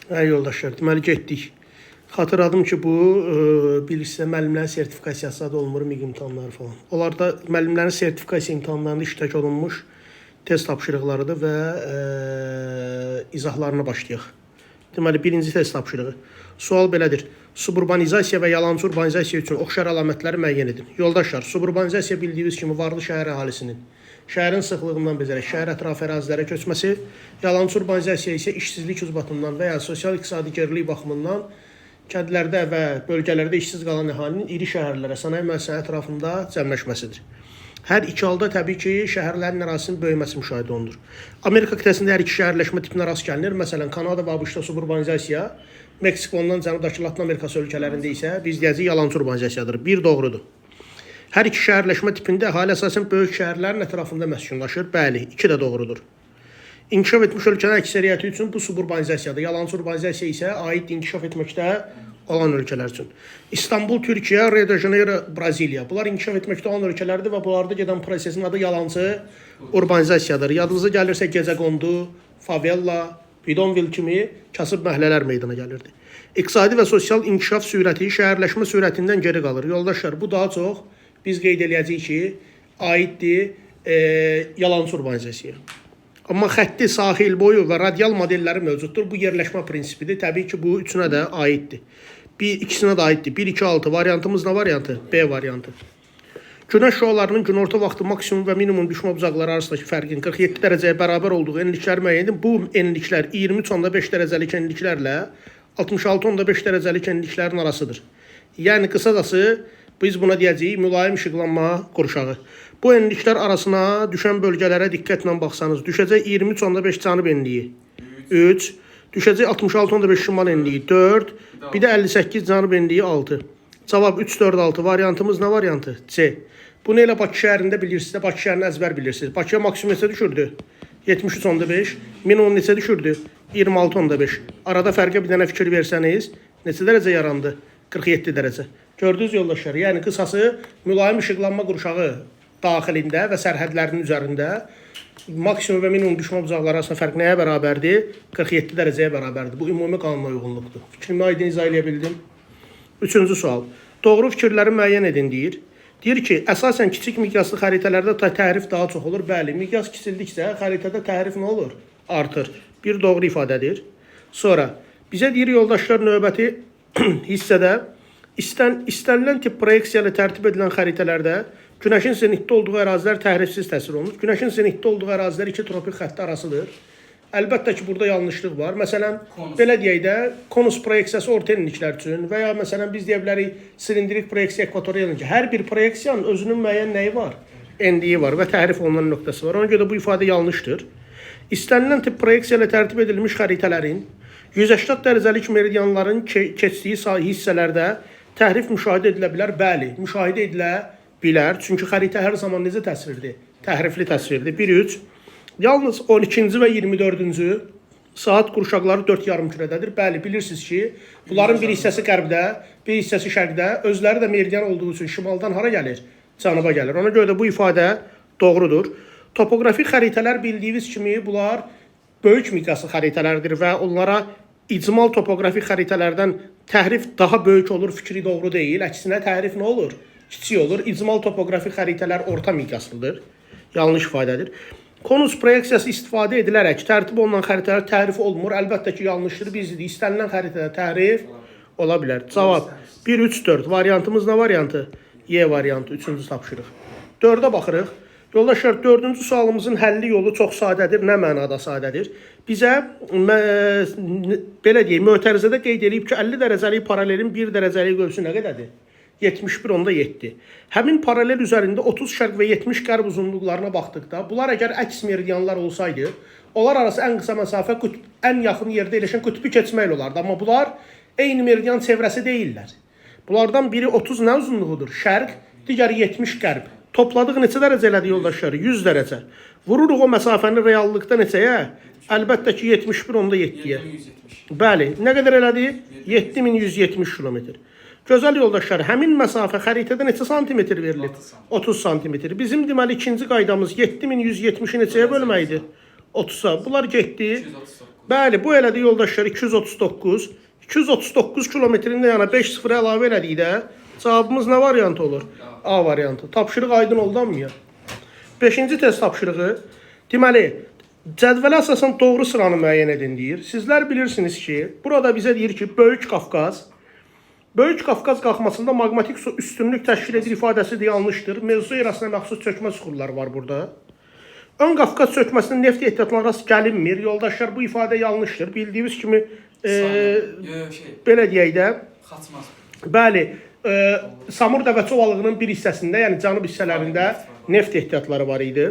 Hə yoldaşlar, deməli getdik. Xatırladım ki, bu bilirsinizsə müəllimlərin sertifikasiyası da olunmur, MİQ imtahanları falan. Onlarda müəllimlərin sertifikasiya imtahanlarında iştirak olunmuş test tapşırıqlarıdır və izahlarına başlayaq. Deməli, birinci test tapşırığı. Sual belədir. Suburbanizasiya və yalançı urbanizasiya üçün oxşar əlamətləri müəyyən edin. Yoldaşlar, suburbanizasiya bildiyiniz kimi varlı şəhər əhalisinin şəhərin sıxlığından bezərək şəhər ətrafı ərazilərə köçməsi, yalançı urbanizasiya isə işsizlik ucbatından və ya sosial-iqtisadi gerilik baxımından kəndlərdə və bölgələrdə işsiz qalan əhalinin iri şəhərlərə, sənaye müəssisələri ətrafında cəmləşməsidir. Hər iki halda təbii ki, şəhərlərin ərazisinin böyüməsi müşahidə olunur. Amerika qitəsində hər iki şəhərləşmə tipinə rast gəlinir. Məsələn, Kanada və ABŞ-da suburbanizasiya, Meksika ondan cənubdakı Latın Amerikası ölkələrində isə biz deyəcəyik yalançı urbanizasiyadır. Bir doğrudur. Hər iki şəhərləşmə tipində əhali əsasən böyük şəhərlərin ətrafında məskunlaşır. Bəli, iki də doğrudur. İnkişaf etmiş ölkələrin əksəriyyəti üçün bu suburbanizasiyadır. Yalançı urbanizasiya isə aid inkişaf etməkdə olan ölkələr üçün. İstanbul, Türkiyə, Rio de Janeiro, Braziliya. Bunlar inkişaf etməkdə olan ölkələrdir və bunlarda gedən prosesin adı yalançı urbanizasiyadır. Yadınıza gəlirsə gecəqondu, favela, Bidonville kimi kasıb məhəllələr meydana gəlirdi. İqtisadi və sosial inkişaf sürəti şəhərləşmə sürətindən geri qalır. Yoldaşlar, bu daha çox biz qeyd eləyəcəyik ki, aiddir yalançı urbanizasiyaya. Amma xətti, sahil boyu və radial modelləri mövcuddur. Bu yerləşmə prinsipidir. Təbii ki, bu üçünə də aiddir. Bir, ikisinə də aiddir. 1, 2, 6 variantımız nə variantı? B variantı. Günəş şüalarının günorta vaxtı maksimum və minimum düşmə uzaqları arasındakı fərqin 47 dərəcəyə bərabər olduğu enlikləri müəyyən edin. Bu enliklər 23,5 dərəcəlik enliklərlə 66,5 dərəcəlik enliklərin arasıdır. Yəni qısacası biz buna deyəcəyik mülayim işıqlanma qurşağı. Bu enliklər arasına düşən bölgələrə diqqətlə baxsanız, düşəcək 23,5 cənub enliyi 3, düşəcək 66,5 şimal enliyi 4, bir də 58 cənub enliyi 6. Cavab 3, 4, 6. Variantımız nə variantı? C. Bunu elə Bakı şəhərində bilirsiniz də, Bakı şəhərini əzbər bilirsiniz. Bakıya maksimum neçə düşürdü? 73,5. Minimum neçə düşürdü? 26,5. Arada fərqə bir dənə fikir versəniz, neçə dərəcə yarandı? 47 dərəcə. Gördünüz yoldaşlar, yəni qısası mülayim işıqlanma qurşağı daxilində və sərhədlərinin üzərində maksimum və minimum düşmə uzaqları arasında fərq nəyə bərabərdir? 47 dərəcəyə bərabərdir. Bu ümumi qanuna uyğunluqdur. Fikrimi aydın izah eləyə bildim. Üçüncü sual. Doğru fikirləri müəyyən edin deyir. Deyir ki, əsasən kiçik miqyaslı xəritələrdə təhrif daha çox olur. Bəli, miqyas kiçildikcə xəritədə təhrif nə olur? Artır. Bir doğru ifadədir. Sonra bizə deyir yoldaşlar növbəti hissədə istənilən tip proyeksiya ilə tərtib edilən xəritələrdə günəşin zenitdə olduğu ərazilər təhrifsiz təsvir olunur. Günəşin zenitdə olduğu ərazilər iki tropik xətti arasıdır. Əlbəttə ki, burada yanlışlıq var. Məsələn, Konus. belə deyək də, konus proyeksiyası orta enliklər üçün və ya məsələn biz deyə bilərik silindrik proyeksiya ekvatorial enlik. Hər bir proyeksiyanın özünün müəyyən nəyi var? Enliyi var və təhrif olunan nöqtəsi var. Ona görə də bu ifadə yanlışdır. İstənilən tip proyeksiya ilə tərtib edilmiş xəritələrin 180 dərəcəlik meridianların keçdiyi hissələrdə təhrif müşahidə edilə bilər. Bəli, müşahidə edilə bilər. Çünki xəritə hər zaman necə təsvirdir? Təhrifli təsvirdir. 1-3. Yalnız 12-ci və 24-cü saat qurşaqları 4 yarımkürədədir. Bəli, bilirsiniz ki, bunların bir hissəsi qərbdə, bir hissəsi şərqdə, özləri də meridian olduğu üçün şimaldan hara gəlir? Cənuba gəlir. Ona görə də bu ifadə doğrudur. Topoqrafik xəritələr bildiyiniz kimi bunlar böyük miqyaslı xəritələrdir və onlara icmal topoqrafik xəritələrdən təhrif daha böyük olur fikri doğru deyil. Əksinə təhrif nə olur? Kiçik olur. İcmal topoqrafik xəritələr orta miqyaslıdır. Yanlış ifadədir. Konus proyeksiyası istifadə edilərək tərtib olunan xəritələr təhrif olunmur. Əlbəttə ki, yanlışdır. Biz dedik, istənilən xəritədə təhrif ola bilər. Cavab 1, 3, 4. Variantımız nə variantı? Y variantı, üçüncü tapşırıq. Dördə baxırıq. Yoldaşlar, dördüncü sualımızın həlli yolu çox sadədir. Nə mənada sadədir? Bizə belə deyək, mötərizədə qeyd eləyib ki, 50 dərəcəlik paralelin 1 dərəcəlik qövsü nə qədərdir? 71,7. Həmin paralel üzərində 30 şərq və 70 qərb uzunluqlarına baxdıqda, bunlar əgər əks meridianlar olsaydı, onlar arası ən qısa məsafə qütb, ən yaxın yerdə yerləşən qütbü keçməklə olardı. Amma bunlar eyni meridian çevrəsi deyillər. Bunlardan biri 30 nə uzunluğudur? Şərq, digəri 70 qərb. Topladıq neçə dərəcə elədi yoldaşlar? 100 dərəcə. Vururuq o məsafəni reallıqda neçəyə? Əlbəttə ki, 71,7-yə. 7170. Bəli, nə qədər elədi? 7170 kilometr. Gözəl yoldaşlar, həmin məsafə xəritədə neçə santimetr verilib? 30 santimetr. Bizim deməli ikinci qaydamız 7170-i neçəyə bölməkdir? 30-a. Bunlar getdi. 239. Bəli, bu elədi yoldaşlar 239. 239 kilometrin də yana 5 sıfır əlavə elədik də. Cavabımız nə variantı olur? A variantı. Tapşırıq aydın oldu hamıya. 5-ci test tapşırığı. Deməli, cədvələ əsasən doğru sıranı müəyyən edin deyir. Sizlər bilirsiniz ki, burada bizə deyir ki, Böyük Qafqaz. Böyük Qafqaz qalxmasında maqmatik su üstünlük təşkil edir ifadəsi də yanlışdır. Mevzu erasına məxsus çökmə süxurları var burada. Ön Qafqaz çökməsində neft ehtiyatlarına rast gəlinmir. Yoldaşlar, bu ifadə yanlışdır. Bildiyiniz kimi, belə deyək də, Xaçmaz. Bəli, Samur Dəvəçi ovalığının bir hissəsində, yəni cənub hissələrində neft ehtiyatları var idi.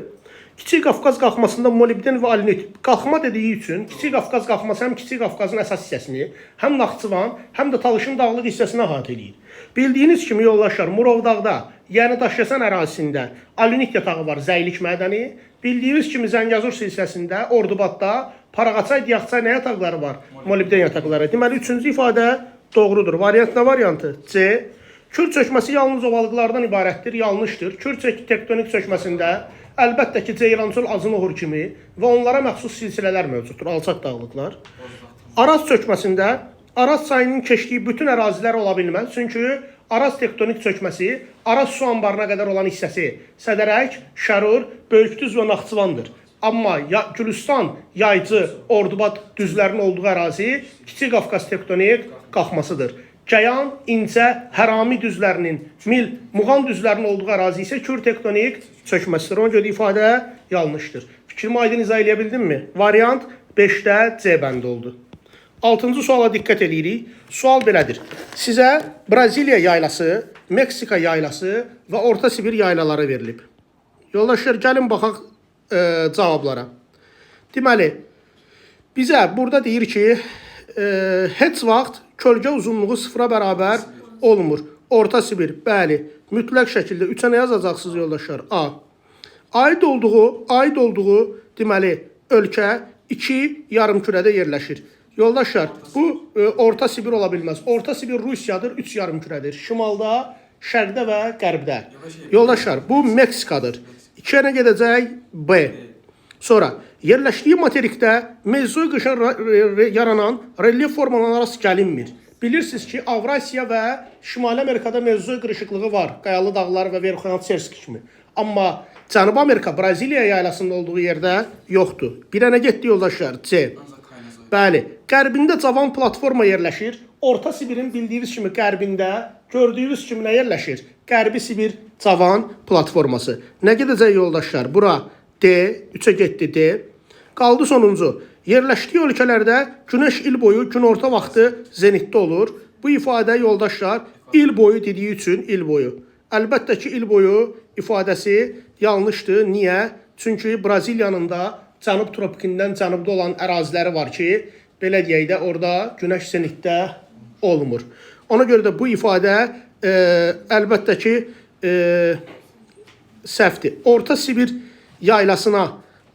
Kiçik Qafqaz qalxmasında molibden və alinit qalxma dediyi üçün Kiçik Qafqaz qalxması həm Kiçik Qafqazın əsas hissəsini, həm Naxçıvan, həm də Talışın dağlıq hissəsini əhatə eləyir. Bildiyiniz kimi yoldaşlar, Murovdağda, yəni Daşkəsən ərazisində alinit yatağı var, zəylik mədəni. Bildiyiniz kimi Zəngəzur silsiləsində, Ordubadda, Parağaçay, Diyaqçay nə yataqları var? Molibden yataqları. Deməli, üçüncü ifadə doğrudur. Variant nə variantı? C. Kür çökməsi yalnız ovalıqlardan ibarətdir, yanlışdır. Kür tektonik çökməsində əlbəttə ki, Ceyrançöl, Azınohur kimi və onlara məxsus silsilələr mövcuddur, alçaq dağlıqlar. Araz çökməsində Araz çayının keçdiyi bütün ərazilər ola bilməz. Çünki Araz tektonik çökməsi Araz su anbarına qədər olan hissəsi Sədərək, Şərur, Böyükdüz və Naxçıvandır. Amma Gülüstan, Yaycı, Ordubad düzlərinin olduğu ərazi Kiçik Qafqaz tektonik qalxmasıdır. Cəyan, İncə, Hərami düzlərinin, Mil, Muğan düzlərinin olduğu ərazi isə Kür tektonik çökməsidir. Ona görə ifadə yanlışdır. Fikrimi aydın izah eləyə bildimmi? Variant 5-də C bəndi oldu. 6-cı suala diqqət eləyirik. Sual belədir. Sizə Braziliya yaylası, Meksika yaylası və Orta Sibir yaylaları verilib. Yoldaşlar, gəlin baxaq cavablara. Deməli, bizə burada deyir ki, heç vaxt kölgə uzunluğu sıfıra bərabər olmur. Orta Sibir, bəli, mütləq şəkildə 3-ə nə yazacaqsınız yoldaşlar? A. Aid olduğu deməli, ölkə 2 yarımkürədə yerləşir. Yoldaşlar, bu Orta Sibir ola bilməz. Orta Sibir Rusiyadır, 3 yarımkürədir. Şimalda, şərqdə və qərbdə. Yoldaşlar, bu Meksikadır. 2-yə nə gedəcək? B. Sonra, yerləşdiyi materikdə mezoy qışın yaranan relyef formalarına rast gəlinmir. Bilirsiniz ki, Avrasiya və Şimali Amerikada mezoy qırışıqlığı var. Qayalı dağlar və Verxoyansk kimi. Amma Cənubi Amerika, Braziliya yaylasında olduğu yerdə yoxdur. Bir nə getdi yoldaşlar? C. Bəli, qərbində cavan platforma yerləşir. Orta Sibirin bildiyiniz kimi qərbində gördüyünüz kimi nə yerləşir? Qərbi Sibir cavan platforması. Nə gedəcək yoldaşlar? Bura D, 3-ə getdi D. Qaldı sonuncu. Yerləşdiyi ölkələrdə günəş il boyu günorta vaxtı zenitdə olur. Bu ifadə yoldaşlar il boyu dediyi üçün il boyu. Əlbəttə ki, il boyu ifadəsi yanlışdır. Niyə? Çünki Braziliyanın da cənub tropikindən cənubda olan əraziləri var ki, belə deyək də orada günəş zenitdə olmur. Ona görə də bu ifadə əlbəttə ki, səhvdir. Orta Sibir yaylasına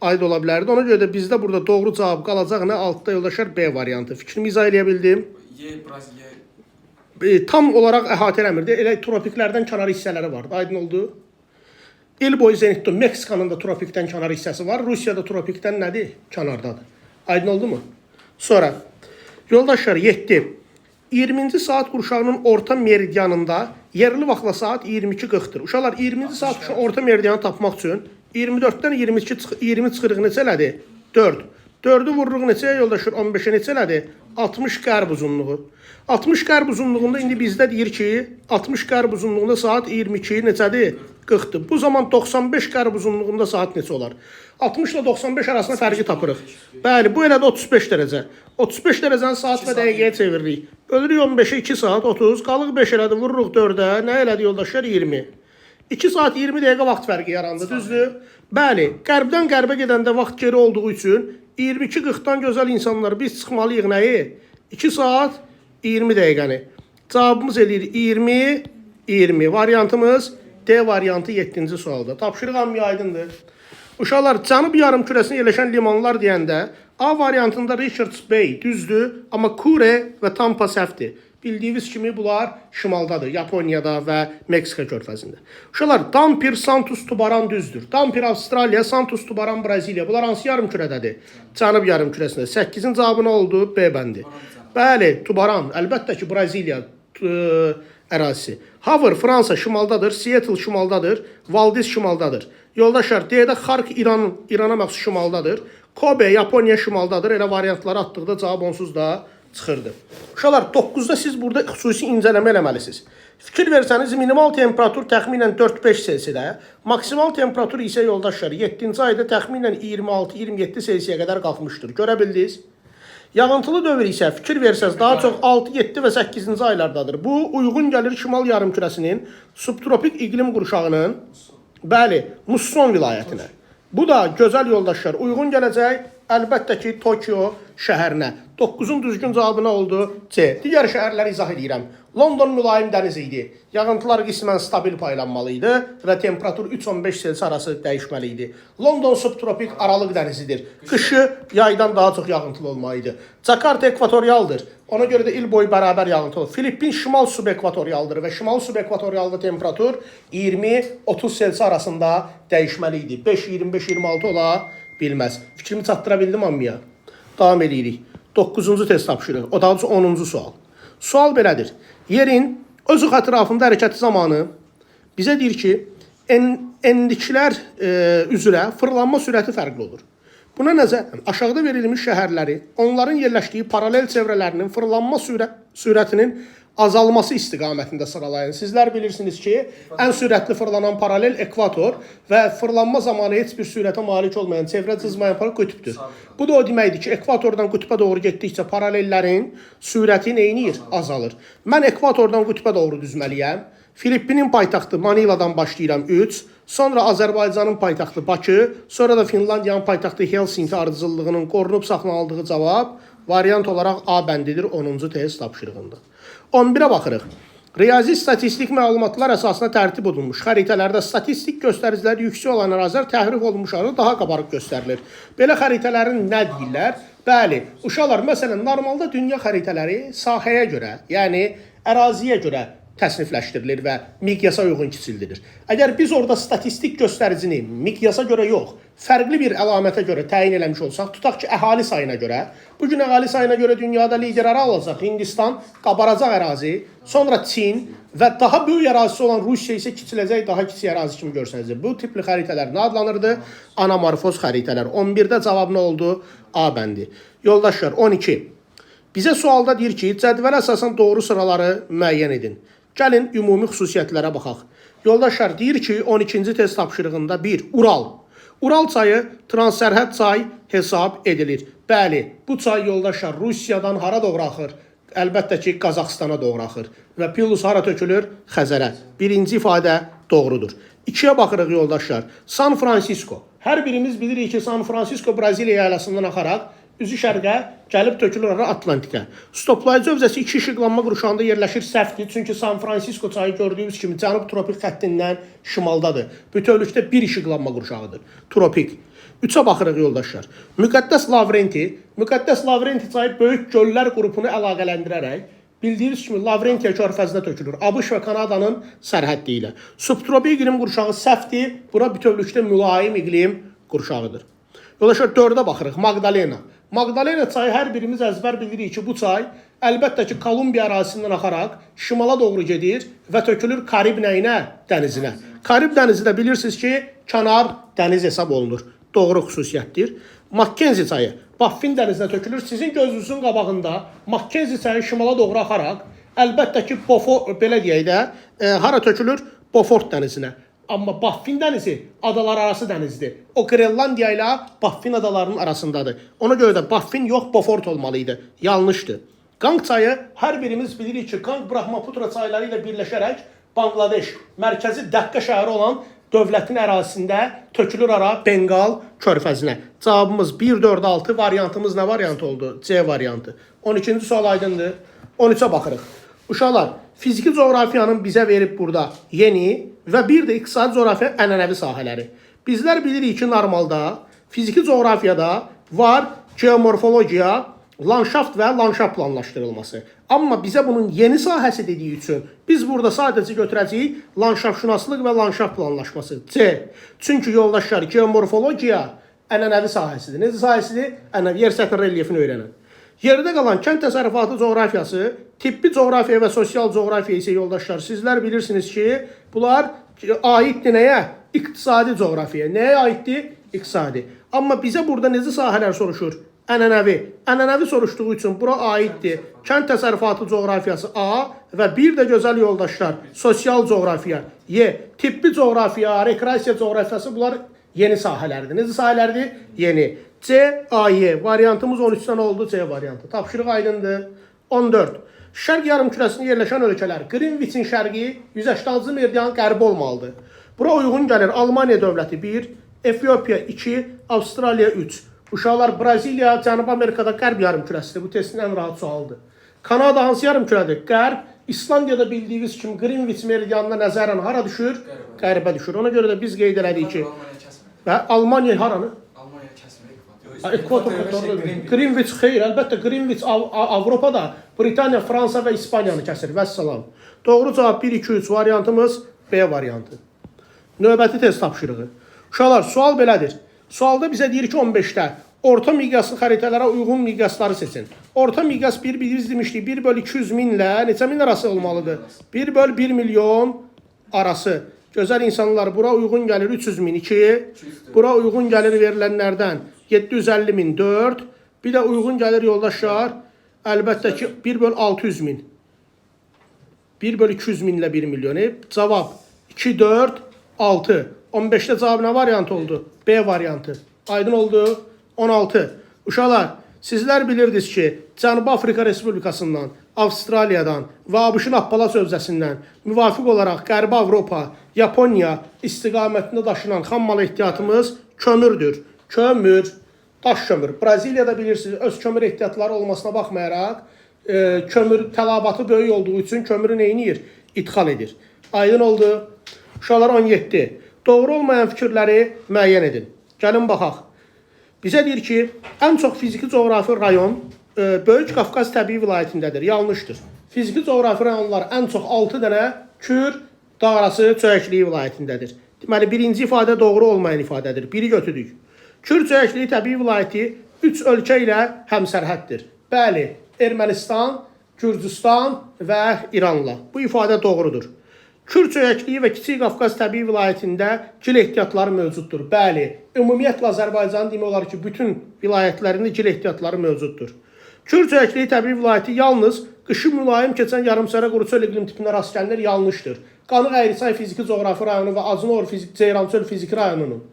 aid ola bilərdi. Ona görə də bizdə burada doğru cavab qalacaq nə? Altda yoldaşlar B variantı. Fikrimi izah eləyə bildim. Y, Braziliya. Tam olaraq əhatə eləmirdi. Elə tropiklərdən kənar hissələri vardı. Aydın oldu? İl boyu zenitdə Meksikanın da tropikdən kənar hissəsi var. Rusiyada tropikdən nədir? Kənardadır. Aydın oldu mu? Sonra yoldaşlar 7. 20-ci saat qurşağının orta meridianında yerli vaxtla saat 22:40-dır. Uşaqlar 20-ci saat qurşağının orta meridianı tapmaq üçün 24-dən 20 çıxırıq neçə elədi? 4. 4-ü vururuq neçəyə yoldaşlar? 15-ə neçə elədi? 60 qərb uzunluğu. 60 qərb uzunluğunda indi bizdə deyir ki, 60 qərb uzunluğunda saat 22 neçədir? 40-dır. Bu zaman 95 qərb uzunluğunda saat neçə olar? 60 ilə 95 arasında fərqi tapırıq. Bəli, bu elə də 35 dərəcə. 35 dərəcəni saat və dəqiqəyə çeviririk. Bölürük 15-ə 2 saat 30, qalıq 5 elədi, vururuq 4-ə. Nə elədi yoldaşlar? 20. 2 saat 20 dəqiqə vaxt fərqi yarandı, düzdür? Bəli, qərbdən qərbə gedəndə vaxt geri olduğu üçün 22:40-dan gözəl insanlar biz çıxmalıyıq nəyi? 2 saat 20 dəqiqəni. Cavabımız eləyir 20, 20. Variantımız D variantı 7-ci sualda. Tapşırıq hamıya aydındır. Uşaqlar, Cənub yarımkürəsində yerləşən limanlar deyəndə A variantında Richards Bay düzdür, amma Kure və Tampa səhvdir. Bildiyiniz kimi bunlar şimaldadır, Yaponiyada və Meksika körfəzində. Uşaqlar, Dampier, Santos, Tubaran düzdür. Dampier Avstraliya, Santos, Tubaran Braziliya. Bunlar hansı yarımkürədədir? Cənub yarımkürəsində. 8-in cavabı nə oldu? B bəndi. Bəli, Tubaran, əlbəttə ki, Braziliya ərazisi. Havr Fransa şimaldadır, Seattle şimaldadır, Valdez şimaldadır. Yoldaşlar, D-də Xark İran, İrana məxsus şimaldadır. Kobe Yaponiya şimaldadır. Elə variantları atdıqda cavab onsuz da çıxırdı. Uşaqlar, 9-da siz burada xüsusi incələmə eləməlisiniz. Fikir versəniz minimal temperatur təxminən 4-5 Selsidə, maksimal temperatur isə yoldaşlar 7-ci ayda təxminən 26-27 Selsiyə qədər qalxmışdır. Görə bildiniz? Yağıntılı dövr isə fikir versəniz daha çox 6, 7 və 8-ci aylardadır. Bu uyğun gəlir şimal yarımkürəsinin subtropik iqlim qurşağının, bəli, musson vilayətinə. Bu da gözəl yoldaşlar uyğun gələcək əlbəttə ki Tokyo şəhərinə. 9-un düzgün cavabı nə oldu? C. Digər şəhərləri izah edirəm. London mülayim dəniz idi. Yağıntılar qismən stabil paylanmalı idi və temperatur 3-15 Selsi arası dəyişməli idi. London subtropik aralıq dənizidir. Qışı yaydan daha çox yağıntılı olmalı idi. Cakarta ekvatorialdır. Ona görə də il boyu bərabər yağıntılı. Filippin şimal subekvatorialdır və şimal subekvatorialda temperatur 20-30 Selsi arasında dəyişməli idi. 5, 25, 26 ola bilməz. Fikrimi çatdıra bildim hamıya. Davam eləyirik. 9-cu test tapşırığı. O daha doğrusu 10-cu sual. Sual belədir. Yerin öz ox ətrafında hərəkəti zamanı bizə deyir ki, enliklər üzrə fırlanma sürəti fərqli olur. Buna nəzərən aşağıda verilmiş şəhərləri, onların yerləşdiyi paralel çevrələrinin fırlanma sürətinin azalması istiqamətində sıralayın. Sizlər bilirsiniz ki, ən sürətli fırlanan paralel ekvator və fırlanma zamanı heç bir sürətə malik olmayan, çevrə cızmayan paralel qütbdür. Bu da o deməkdir ki, ekvatordan qütbə doğru getdikcə paralellərin sürəti neyniyir? Azalır. Mən ekvatordan qütbə doğru düzməliyəm. Filippinin paytaxtı Maniladan başlayıram 3, sonra Azərbaycanın paytaxtı Bakı, sonra da Finlandiyanın paytaxtı Helsinki ardıcıllığının qorunub saxlanıldığı cavab variant olaraq A bəndidir 10-cu test tapşırığında. 11-ə baxırıq. Riyazi statistik məlumatlar əsasında tərtib olunmuş xəritələrdə statistik göstəricilər yüksək olan ərazilər təhrif olunmuş halda daha qabarıq göstərilir. Belə xəritələrin nə deyirlər? Bəli, uşaqlar, məsələn, normalda dünya xəritələri sahəyə görə, yəni əraziyə görə təsnifləşdirilir və miqyasa uyğun kiçildilir. Əgər biz orada statistik göstəricini miqyasa görə yox, fərqli bir əlamətə görə təyin eləmiş olsaq, tutaq ki, əhali sayına görə, bu gün əhali sayına görə dünyada lider hara olacaq? Hindistan qabaracaq ərazi, sonra Çin və daha böyük ərazisi olan Rusiya isə kiçiləcək, daha kiçik ərazi kimi görsənəcək. Bu tipli xəritələr nə adlanırdı? Anamorfoz xəritələr. 11-də cavab nə oldu? A bəndi. Yoldaşlar, 12. Bizə sualda deyir ki, cədvələ əsasən doğru sıraları müəyyən edin. Gəlin ümumi xüsusiyyətlərə baxaq. Yoldaşlar, deyir ki, 12-ci test tapşırığında 1. Ural. Ural çayı transsərhəd çay hesab edilir. Bəli, bu çay yoldaşlar Rusiyadan hara doğru axır? Əlbəttə ki, Qazaxıstana doğru axır. Və Pilus hara tökülür? Xəzərə. Birinci ifadə doğrudur. 2-yə baxırıq yoldaşlar. San Fransisko. Hər birimiz bilirik ki, San Fransisko Braziliya yaylasından axaraq üzü şərqə gəlib tökülür hara? Atlantikə. Stoplayıcı hövzəsi 2 işıqlanma qurşağında yerləşir səhvdir. Çünki San Fransisko çayı gördüyümüz kimi cənub tropik xəttindən şimaldadır. Bütövlükdə bir işıqlanma qurşağıdır. Tropik. 3-ə baxırıq yoldaşlar. Müqəddəs Lavrenti. Müqəddəs Lavrenti çayı böyük göllər qrupunu əlaqələndirərək bildiyiniz kimi Lavrentiya körfəzinə tökülür. ABŞ və Kanadanın sərhəddi ilə. Subtropik iqlim qurşağı səhvdir. Bura bütövlükdə mülayim iqlim qurşağıdır. Yoldaşlar, 4-ə baxırıq. Magdalena. Magdalena çayı hər birimiz əzbər bilirik ki, bu çay əlbəttə ki, Kolumbiya ərazisindən axaraq şimala doğru gedir və tökülür Karib nəyinə? Dənizinə. Karib dənizi də bilirsiniz ki, kənar dəniz hesab olunur. Doğru xüsusiyyətdir. Makkenzi çayı Baffin dənizinə tökülür. Sizin gözünüzün qabağında Makkenzi çayı şimala doğru axaraq əlbəttə ki, Beaufort, belə deyək də, hara tökülür? Beaufort dənizinə. Amma Baffin dənizi adalar arası dənizdir. O Qrenlandiya ilə Baffin adalarının arasındadır. Ona görə də Baffin yox, Beaufort olmalı idi. Yanlışdır. Qanq çayı hər birimiz bilirik ki, Qanq Brahmaputra çayları ilə birləşərək Bangladeş mərkəzi Dəkkə şəhəri olan dövlətin ərazisində tökülür hara? Benqal körfəzinə. Cavabımız 1, 4, 6. Variantımız nə variant oldu? C variantı. 12-ci sual aydındır. 13-ə baxırıq. Uşaqlar, fiziki coğrafiyanın bizə verib burada yeni və bir də iqtisadi coğrafiya ənənəvi sahələri. Bizlər bilirik ki, normalda fiziki coğrafiyada var geomorfologiya, landşaft və landşaft planlaşdırılması. Amma bizə bunun yeni sahəsi dediyi üçün biz burada sadəcə götürəcəyik landşaftşünaslıq və landşaft planlaşması. C. Çünki yoldaşlar, geomorfologiya ənənəvi sahəsidir. Necə sahəsidir? Ənənəvi yer səthi relyefini öyrənən. Yerdə qalan kənd təsərrüfatı coğrafiyası, tibbi coğrafiya və sosial coğrafiya isə yoldaşlar, sizlər bilirsiniz ki, bunlar aiddir nəyə? İqtisadi coğrafiyaya. Nəyə aiddir? İqtisadi. Amma bizə burada necə sahələr soruşur? Ənənəvi. Ənənəvi soruşduğu üçün bura aiddir kənd təsərrüfatı coğrafiyası A və bir də gözəl yoldaşlar, sosial coğrafiya Y, tibbi coğrafiya, rekreasiya coğrafiyası bunlar yeni sahələrdir. Necə sahələrdir? Yeni. C, A, Y. Variantımız 13-dən oldu C variantı. Tapşırıq aydındır. 14. Şərq yarımkürəsində yerləşən ölkələr. Greenwich-in şərqi 186-cı meridian qərbi olmalıdır. Bura uyğun gəlir Almaniya dövləti 1, Efiopiya 2, Avstraliya 3. Uşaqlar, Braziliya Cənubi Amerikada qərb yarımkürəsidir. Bu testin ən rahat sualıdır. Kanada hansı yarımkürədir? Qərb. İslandiyada bildiyiniz kimi Greenwich meridianına nəzərən hara düşür? Qərbə düşür. Ona görə də biz qeyd elədik ki, Almaniya kəsmir. və Almaniya haranı? Almaniya kəsmir ekvator. Ha, Ekvator doğru. Greenwich xeyr, əlbəttə Greenwich Avropada Britaniya, Fransa və İspaniyanı kəsir. Vəssalam. Doğru cavab 1 2 3 variantımız B variantı. Növbəti test tapşırığı. Uşaqlar, sual belədir. Sualda bizə deyir ki, 15-də orta miqyaslı xəritələrə uyğun miqyasları seçin. Orta miqyas 1, biz demişdik 1 böl 200 minlə neçə min arası olmalıdır? 1 böl 1 milyon arası. Gözəl insanlar, bura uyğun gəlir 300 min 2, bura uyğun gəlir verilənlərdən 750 min 4, bir də uyğun gəlir yoldaşlar, əlbəttə ki 1 böl 600 min. 1 bölü 200 minlə 1 milyon. Cavab 2, 4, 6. 15-də cavab nə variant oldu? B variantı. Aydın oldu? 16. Uşaqlar, sizlər bilirdiniz ki, Cənubi Afrika Respublikasından, Avstraliyadan və ABŞ-ın Appalaç hövzəsindən müvafiq olaraq Qərbi Avropa, Yaponiya istiqamətində daşınan xammal ehtiyatımız kömürdür. Kömür, daş kömür. Braziliyada bilirsiniz, öz kömür ehtiyatları olmasına baxmayaraq, kömür tələbatı böyük olduğu üçün kömürü neyniyir? İdxal edir. Aydın oldu? Uşaqlar 17. Doğru olmayan fikirləri müəyyən edin. Gəlin baxaq. Bizə deyir ki, ən çox fiziki coğrafi rayon Böyük Qafqaz təbii vilayətindədir. Yanlışdır. Fiziki coğrafi rayonlar ən çox 6 dənə Kür dağarası çöyəkliyi vilayətindədir. Deməli, birinci ifadə doğru olmayan ifadədir. Biri götürdük. Kür çöyəkliyi təbii vilayəti 3 ölkə ilə həmsərhəddir. Bəli, Ermənistan, Gürcüstan və İranla. Bu ifadə doğrudur. Kür çöyəkliyi və Kiçik Qafqaz təbii vilayətində gil ehtiyatları mövcuddur. Bəli, ümumiyyətlə Azərbaycanın demək olar ki, bütün vilayətlərində gil ehtiyatları mövcuddur. Kür çöyəkliyi təbii vilayəti yalnız qışı mülayim keçən yarımsəhra quru çöl iqlim tipinə rast gəlinir, yanlışdır. Qanıq Əyriçay fiziki coğrafi rayonu və Acınor fizik Ceyrançöl fiziki rayonunun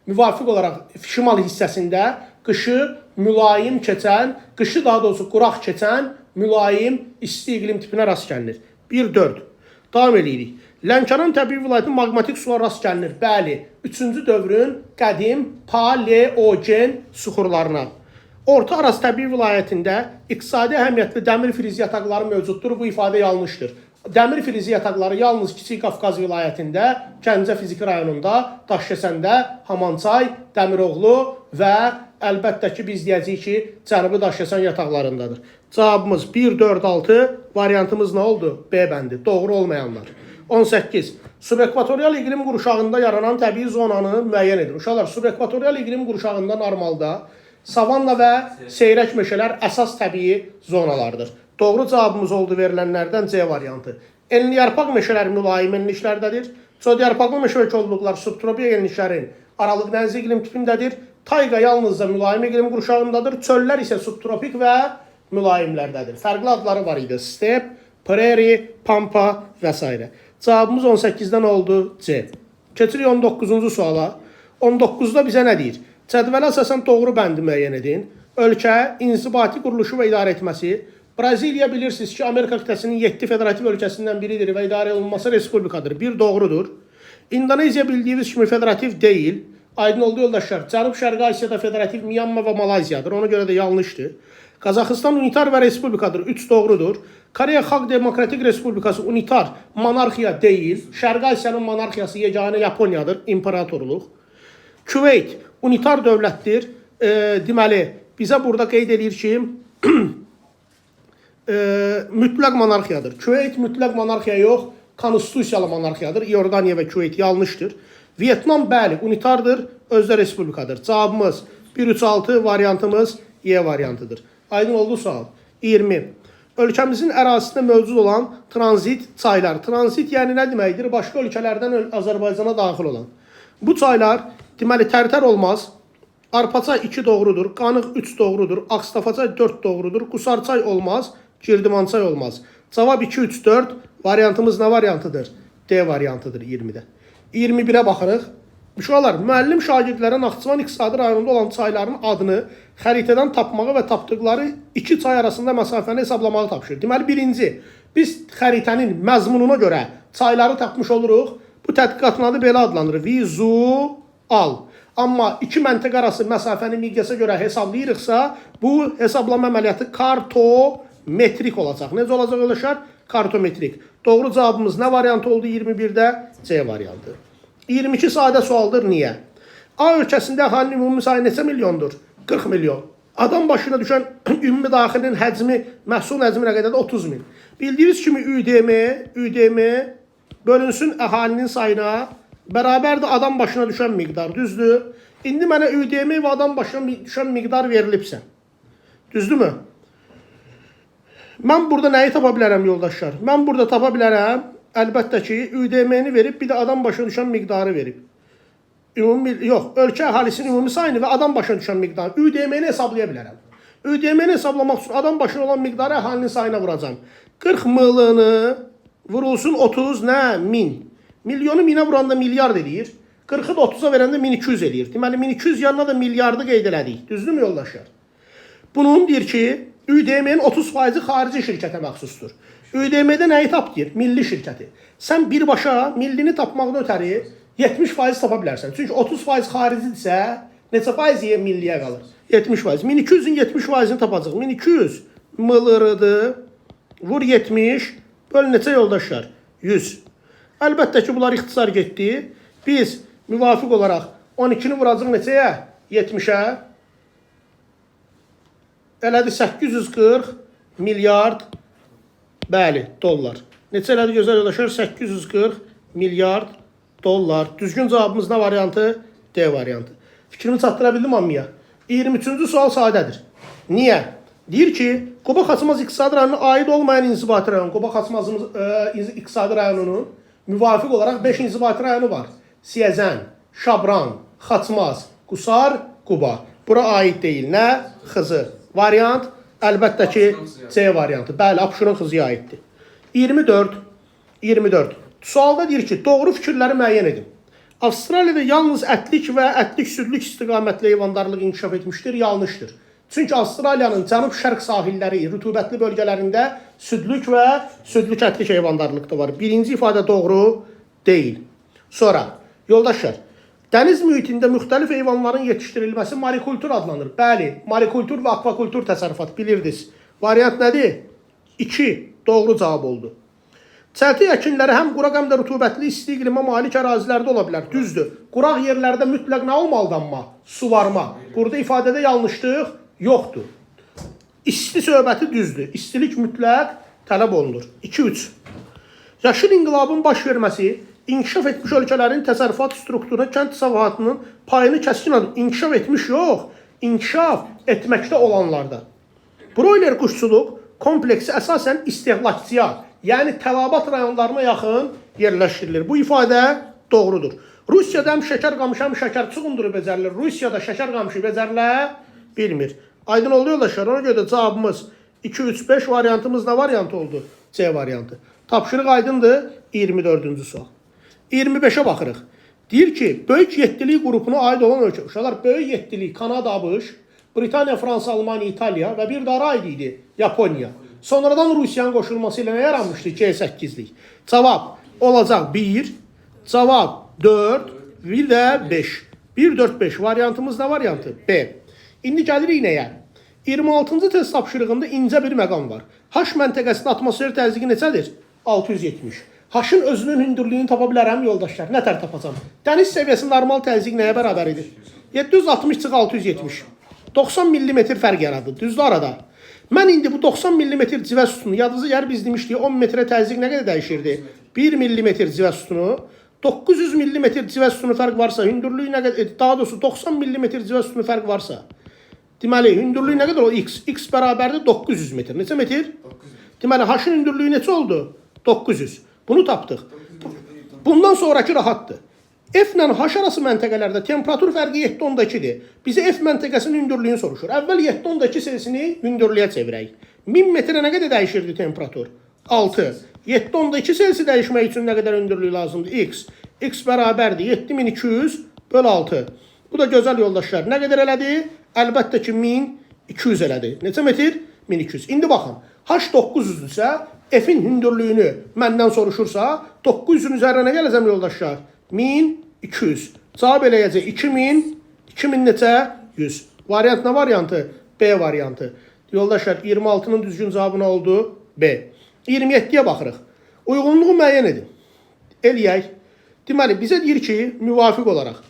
müvafiq olaraq şimal hissəsində qışı mülayim keçən, qışı daha doğrusu quraq keçən mülayim isti iqlim tipinə rast gəlinir. 1-4. Davam eləyirik. Lənkəran təbii vilayətinin maqmatik sular rast gəlinir. Bəli, 3-cü dövrün qədim paleogen suxurlarına. Orta Araz təbii vilayətində iqtisadi əhəmiyyətli dəmir frizi yataqları mövcuddur. Bu ifadə yanlışdır. Dəmir frizi yataqları yalnız Kiçik Qafqaz vilayətində, Gəncə fiziki rayonunda, Daşkəsəndə, Hamançay, Dəmiroğlu və əlbəttə ki, biz deyəcəyik ki, Cənubi Daşkəsən yataqlarındadır. Cavabımız 1, 4, 6. Variantımız nə oldu? B bəndi. Doğru olmayanlar. 18. Subekvatorial iqlim qurşağında yaranan təbii zonanı müəyyən edin. Uşaqlar, subekvatorial iqlim qurşağında normalda savanna və seyrək meşələr əsas təbii zonalardır. Doğru cavabımız oldu verilənlərdən C variantı. Enli yarpaq meşələr mülayim enliklərdədir. Çodyarpaqlı meşə və kolluqlar subtropik enliklərin aralıq dəniz iqlim tipindədir. Tayqa yalnızca mülayim iqlim qurşağındadır. Çöllər isə subtropik və mülayimlərdədir. Fərqli adları var idi. Step, prairie, pampa və s. Cavabımız 18-dən oldu C. Keçirik 19-cu suala. 19-da bizə nə deyir? Cədvələ əsasən doğru bəndi müəyyən edin. Ölkə, inzibati quruluşu və idarə etməsi. Braziliya bilirsiniz ki, Amerika qitəsinin 7 federativ ölkəsindən biridir və idarə olunması respublikadır. Bir doğrudur. İndoneziya bildiyiniz kimi federativ deyil. Aydın oldu yoldaşlar. Cənub-Şərqi Asiyada federativ Myanma və Malayziyadır. Ona görə də yanlışdır. Qazaxıstan unitar və respublikadır. 3 doğrudur. Koreya Xalq Demokratik Respublikası unitar monarxiya deyil. Şərqi Asiyanın monarxiyası yeganə Yaponiyadır, imperatorluq. Küveyt unitar dövlətdir. Deməli, bizə burada qeyd eləyir ki, mütləq monarxiyadır. Küveyt mütləq monarxiya yox, konstitusiyalı monarxiyadır. İordaniya və Küveyt yanlışdır. Vyetnam bəli, unitardır, özdə respublikadır. Cavabımız 1 3 6 variantımız Y variantıdır. Aydın oldu sual. 20. Ölkəmizin ərazisində mövcud olan tranzit çaylar. Tranzit yəni nə deməkdir? Başqa ölkələrdən Azərbaycana daxil olan. Bu çaylar deməli Tərtər olmaz. Arpaçay 2 doğrudur, Qanıq 3 doğrudur, Ağstafaçay 4 doğrudur, Qusarçay olmaz, Girdimançay olmaz. Cavab 2 3 4. Variantımız nə variantıdır? D variantıdır 20-də. 21-ə baxırıq. Uşaqlar, müəllim şagirdlərə Naxçıvan iqtisadi rayonunda olan çayların adını xəritədən tapmağı və tapdıqları iki çay arasında məsafəni hesablamağı tapşırır. Deməli, birinci, biz xəritənin məzmununa görə çayları tapmış oluruq. Bu tədqiqatın adı belə adlanır. Vizual. Amma iki məntəqə arası məsafəni miqyasa görə hesablayırıqsa, bu hesablama əməliyyatı kartometrik olacaq. Necə olacaq yoldaşlar? Kartometrik. Doğru cavabımız nə variantı oldu 21-də? C variantı. 22 sadə sualdır. Niyə? A ölkəsində əhalinin ümumi sayı neçə milyondur? 40 milyon. Adam başına düşən ümumi daxilinin həcmi, məhsul həcmi nə qədərdir? 30 min. Bildiyiniz kimi ÜDM bölünsün əhalinin sayına bərabərdir adam başına düşən miqdar. Düzdür? İndi mənə ÜDM və adam başına düşən miqdar verilibsə. Düzdürmü? Mən burada nəyi tapa bilərəm yoldaşlar? Mən burada tapa bilərəm əlbəttə ki, ÜDM-ni verib, bir də adam başına düşən miqdarı verib. Ümumi yox, ölkə əhalisinin ümumi sayını və adam başına düşən miqdarı ÜDM-ni hesablaya bilərəm. ÜDM-ni hesablamaq üçün adam başına olan miqdarı əhalinin sayına vuracağam. 40 mlını vurulsun 30 nə? Min. Milyonu minə vuranda milyard eləyir. 40-ı da 30-a verəndə 1200 eləyir. Deməli 1200 yanına da milyardı qeyd elədik. Düzdürmü yoldaşlar? Bunun deyir ki, ÜDM-nin 30% xarici şirkətə məxsusdur. ÜDM-də nəyi tap deyir? Milli şirkəti. Sən birbaşa millini tapmaqdan ötəri 70% tapa bilərsən. Çünki 30% xaricidirsə, neçə faiz milliyə qalır? 70%. 1200-ün 70%-ni tapacaq. 1200 mlr-dır. Vur 70, böl neçə yoldaşlar? 100. Əlbəttə ki, bunlar ixtisar getdi. Biz müvafiq olaraq 12-ni vuracaq neçəyə? 70-ə. Elədi 840 milyard, bəli, dollar. Neçə elədi gözəl yoldaşlar? 840 milyard dollar. Düzgün cavabımız nə variantı? D variantı. Fikrimi çatdıra bildim hamıya. 23-cü sual sadədir. Niyə? Deyir ki, Quba Xaçmaz iqtisadi rayonuna aid olmayan inzibati rayon, Quba Xaçmazımız iqtisadi rayonunun müvafiq olaraq 5 inzibati rayonu var. Siyəzən, Şabran, Xaçmaz, Qusar, Quba. Bura aid deyil. Nə? Xızı. Variant əlbəttə ki C variantı. Bəli, Abşeron Xızıya aiddir. 24 24. Sualda deyir ki, doğru fikirləri müəyyən edin. Avstraliyada yalnız ətlik və ətlik-südlük istiqamətli heyvandarlıq inkişaf etmişdir, yanlışdır. Çünki Avstraliyanın cənub-şərq sahilləri, rütubətli bölgələrində südlük və südlük ətlik heyvandarlıq da var. Birinci ifadə doğru deyil. Sonra, yoldaşlar, dəniz mühitində müxtəlif heyvanların yetişdirilməsi marikultur adlanır. Bəli, marikultur və akvakultur təsərrüfat bilirdiniz. Variant nədir? 2. Doğru cavab oldu. Çəltik əkinləri həm quraq həm də rütubətli isti iqlimə malik ərazilərdə ola bilər. Düzdür. Quraq yerlərdə mütləq nə olmalıdır amma? Suvarma. Burada ifadədə yanlışlıq yoxdur. İsti söhbəti düzdür. İstilik mütləq tələb olunur. 2-3. Yaşıl inqilabın baş verməsi inkişaf etmiş ölkələrin təsərrüfat strukturuna kənd təsərrüfatının payını kəskin adı inkişaf etmiş yox, inkişaf etməkdə olanlarda. Broiler quşçuluq kompleksi əsasən istehlakçıya, yəni tələbat rayonlarına yaxın yerləşdirilir. Bu ifadə doğrudur. Rusiyada həm şəkər qamışı, həm şəkər çuğunduru becərilir. Rusiyada şəkər qamışı becərilə bilmir. Aydın oldu yoldaşlar. Ona görə də cavabımız 2, 3, 5 variantımız nə variantı oldu? C variantı. Tapşırıq aydındır. 24-cü sual. 25-ə baxırıq. Deyir ki, Böyük Yeddilik qrupuna aid olan ölkə. Uşaqlar, Böyük Yeddilik Kanada, ABŞ, Britaniya, Fransa, Almaniya, İtaliya və bir də hara aid idi? Yaponiya. Sonradan Rusiyanın qoşulması ilə nə yaranmışdı? G8-lik. Cavab olacaq 1, cavab 4, bir də 5. 1, 4, 5. Variantımız nə variantı? B. İndi gəlirik nəyə? 26-cı test tapşırığında incə bir məqam var. H məntəqəsində atmosfer təzyiqi neçədir? 670. H-ın özünün hündürlüyünü tapa bilərəm yoldaşlar. Nə tər tapacam? Dəniz səviyyəsi normal təzyiq nəyə bərabər idi? 760 çıx 670. 90 millimetr fərq yaradır. Düzdür arada. Mən indi bu 90 millimetr civə sütunu, yadınıza gəlir biz demişdik 10 metrə təzyiq nə qədər dəyişirdi? 1 millimetr civə sütunu. 900 millimetr civə sütunu fərq varsa, hündürlüyü nə qədər, daha doğrusu 90 millimetr civə sütunu fərq varsa, deməli hündürlüyü nə qədər olur? X. X bərabərdir 900 metr. Neçə metr? 900. Deməli H-ın hündürlüyü neçə oldu? 900. Bunu tapdıq. 900 metre değil. Bundan sonraki rahatdır. F ilə H arası məntəqələrdə temperatur fərqi 7.2-dir. Bizə F məntəqəsinin hündürlüyünü soruşur. Əvvəl 7.2 Celsini hündürlüyə çevirək. 1000 metrə nə qədər dəyişirdi temperatur? 6. 7.2 Celsi dəyişmək üçün nə qədər hündürlük lazımdır? X. X bərabərdir 7200 böl 6. Bu da gözəl yoldaşlar. Nə qədər elədi? Əlbəttə ki 1200 elədi. Neçə metr? 1200. İndi baxın. H 900-dürsə, F-in hündürlüyünü məndən soruşursa, 900-ün üzərinə nə gələcəm yoldaşlar? 1200. Cavab eləyəcək 2000, 2000 neçə? 100. Variant nə variantı? B variantı. Yoldaşlar 26-nın düzgün cavabı nə oldu? B. 27-yə baxırıq. Uyğunluğu müəyyən edin. Eləyək. Deməli bizə deyir ki, müvafiq olaraq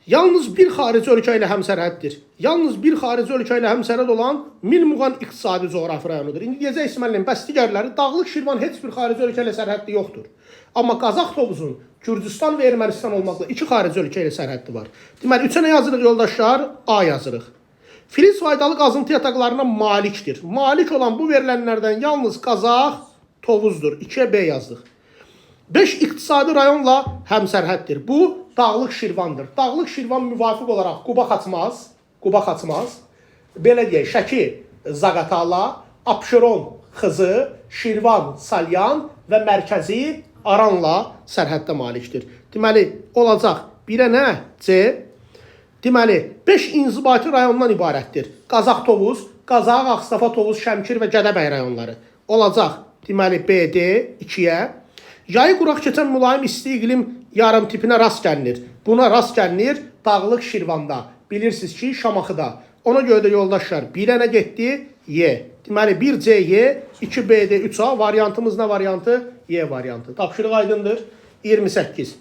yalnız bir xarici ölkə ilə həmsərhəddir. Yalnız bir xarici ölkə ilə həmsərhəd olan Milmuğan iqtisadi coğrafi rayonudur. İndi deyəcəksiniz müəllim, bəs digərləri Dağlıq Şirvan heç bir xarici ölkə ilə sərhəddi yoxdur. Amma Qazax Tovuzun Gürcüstan və Ermənistan olmaqla iki xarici ölkə ilə sərhəddi var. Deməli 3-ə nə yazırıq yoldaşlar? A yazırıq. Filiz faydalı qazıntı yataqlarına malikdir. Malik olan bu verilənlərdən yalnız Qazax Tovuzdur. 2-yə B yazdıq. 5 iqtisadi rayonla həmsərhəddir. Bu Dağlıq Şirvandır. Dağlıq Şirvan müvafiq olaraq Quba Xaçmaz, Quba Xaçmaz, belə deyək, Şəki, Zaqatala, Abşeron, Xızı, Şirvan, Salyan və mərkəzi Aranla sərhəddə malikdir. Deməli, olacaq 1-ə nə? C. Deməli, 5 inzibati rayondan ibarətdir. Qazax Tovuz, Qazax, Ağstafa Tovuz, Şəmkir və Gədəbəy rayonları. Olacaq, deməli, BD 2-yə. Yayı quraq keçən mülayim isti iqlim yarım tipinə rast gəlinir. Buna rast gəlinir Dağlıq Şirvanda. Bilirsiniz ki, Şamaxıda. Ona görə də yoldaşlar, 1-ə nə getdi? Y. Deməli, 1C, Y, 2BD, 3A. Variantımız nə variantı? Y variantı. Tapşırıq aydındır. 28.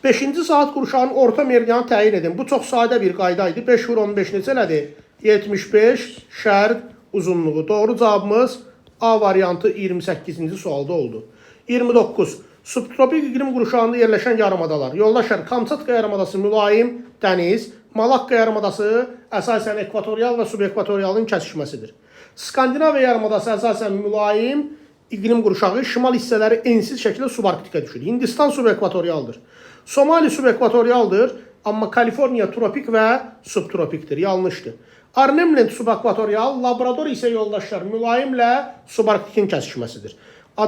5-ci saat qurşağının orta meridianı təyin edin. Bu çox sadə bir qayda idi. 5 vur 15 neçə elədi? 75 şərq uzunluğu. Doğru cavabımız A variantı 28-ci sualda oldu. 29. Subtropik iqlim qurşağında yerləşən yarımadalar. Yoldaşlar, Kamçatka yarımadası mülayim dəniz, Malakka yarımadası əsasən ekvatorial və subekvatorialın kəsişməsidir. Skandinaviya yarımadası əsasən mülayim iqlim qurşağı, şimal hissələri ensiz şəkildə subarktikə düşür. Hindistan subekvatorialdır. Somali subekvatorialdır, amma Kaliforniya tropik və subtropikdir. Yanlışdır. Arnhem subekvatorial, Labrador isə yoldaşlar mülayimlə subarktikin kəsişməsidir.